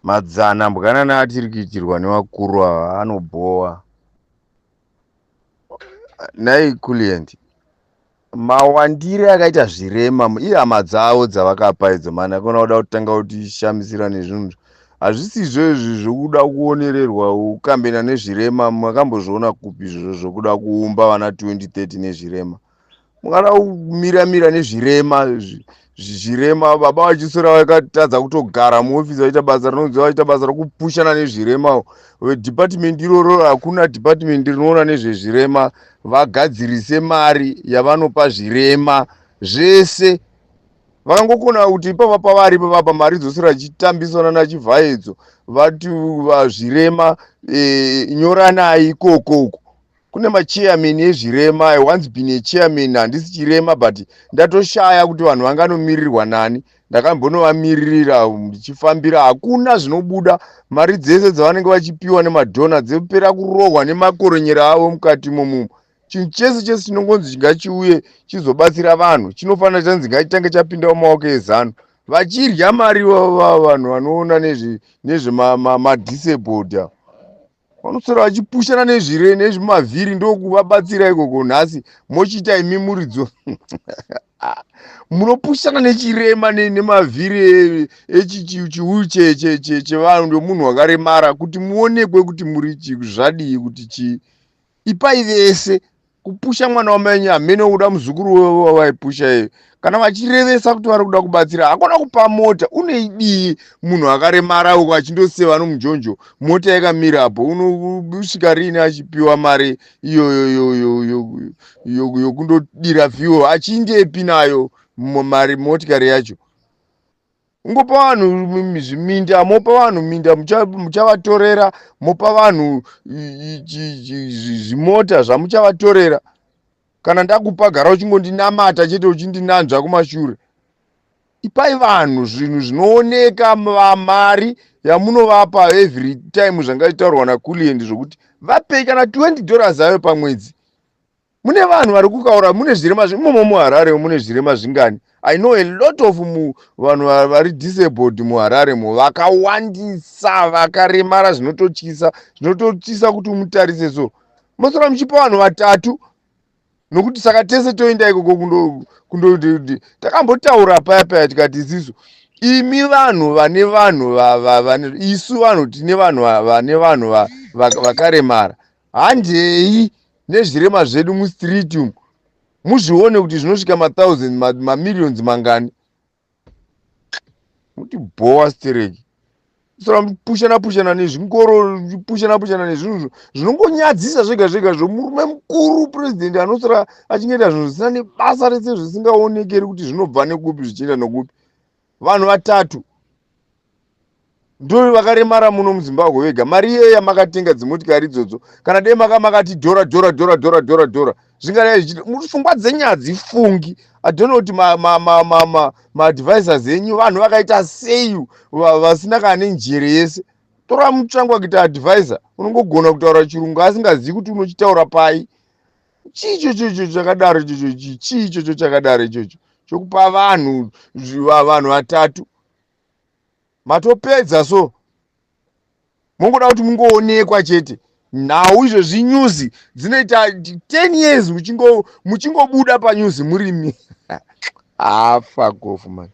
Madzana mbwanana atiri kuitirwa nevakuru ava anobhowa. Nhai Kulient, mawandire akaita zvirema ihama dzavo dzavakapa idzo mani akona kuda kutanga kutishamisira nezvinhu hazvisizvo izvi zvokuda kuonererwa kukambena nezvirema. Makambozviona kupi izvozvo zvokuda kuumba vana 2030 nezvirema? Mungada kumira mira nezvirema, zvirema baba vachiswera vakatadza kutogara muofisi vachiita basa rinonzi vachiita basa rokupushana nezvirema. Department iroro, hakuna department rinoona nezvezvirema. Vagadzirise mari yavanopa zvirema zvese. Vakangokona kuti ipapa pavari ipapapa mari dzoswera dzichitambiswa nanaChivhayedzo. Vati zvirema nyoranai ikoko uko kune machairman ezvirema. I once been a chairman, handisi chirema, but ndatoshaya kuti vanhu vanganomirirwa nani. Ndakambonovamiririra ndichifambira, hakuna zvinobuda. Mari dzese dzavanenge vachipiwa nemadhona dzopera kurohwa nemakoronyera avo mukati momumo. Chinhu chese chese chinongonzi chingachiuye chizobatsira vanhu chinofanira chanzi ngachitange chapinda mumaoko eZANU, vachirya mari. Vanhu vanoona nezvemadisabled vanoswera vachipushana nezvire nezvimavhiri, ndokuvabatsira ikoko. Nhasi mochiita imi muridzo munopushana nechirema nemavhiri echiwheelchair chevanhu ndomunhu wakaremara kuti muonekwe kuti muri zvadii, kuti chii. Ipai vese kupusha mwana wamai hamene kuda muzukuru wawaipusha iyo. Kana vachirevesa kuti vari kuda kubatsira, hakuna kupa mota. Uneidii munhu akaremara uko achindoseva nomujonjo, mota yakamirapo? Unosvika rini achipiwa mari iyoyo yokundodira fuel? Achindepi nayo mari motikari yacho? Ungopa vanhu zviminda, mopa vanhu minda muchavatorera, mopa vanhu zvimota zvamuchavatorera. Kana ndakupa, gara uchingondinamata chete, uchindinanzva kumashure. Ipai vanhu zvinhu zvinooneka. Mari yamunovapa every time, zvangaitaurwa naKulient, zvokuti vapei kana $20 ayo pamwedzi. Mune vanhu vari kukaura, mune zvirema imomo muHarare, mune zvirema zvingani? I know a lot of vanhu vari disabled muHarare mo, vakawandisa, vakaremara zvinototyisa, zvinototyisa kuti umutarise. So mosora muchipa vanhu vatatu nokuti saka tese toenda ikoko kundo. Takambotaura paya paya tikati isisu, imi vanhu vane vanhu vane, isu vanhu tine vanhu vane vanhu vakaremara, handei nezvirema zvedu mustreet umu, muzvione kuti zvinosvika mathousand, mamillions mangani. Muti bhowa stereki, sora pushana pushana nezvingoro, pushana pushana nezvinhu zvinongonyadzisa zvega zvega zvomurume mukuru purezidendi anosora achingoita zvinhu zvisina nebasa rese, zvisingaonekeri kuti zvinobva nekupi zvichienda nokupi. Vanhu vatatu ndo vakaremara muno muZimbabwe vega. Mari iyoyo yamakatenga dzimotikari idzodzo, kana dei maka makati dhora dhora dhora dhora dhora dhora, zvingadai zvichiti pfungwa dzenyu hadzifungi. Adhono kuti maadvisors enyu vanhu vakaita sei, vasina kana nenjere yese. Tora Mutsvangwa kuita advisor, unongogona kutaura Chirungu asingazivi kuti unochitaura pai. Chii ichocho chakadaro ichocho? Chii ichocho chakadaro ichocho chokupa vanhu vanhu vatatu? Matopedza, so mongoda kuti mungoonekwa chete. Nhau izvozvi, news dzinoita 10 years muchingobuda panews murimi. Ah, fuck off, man.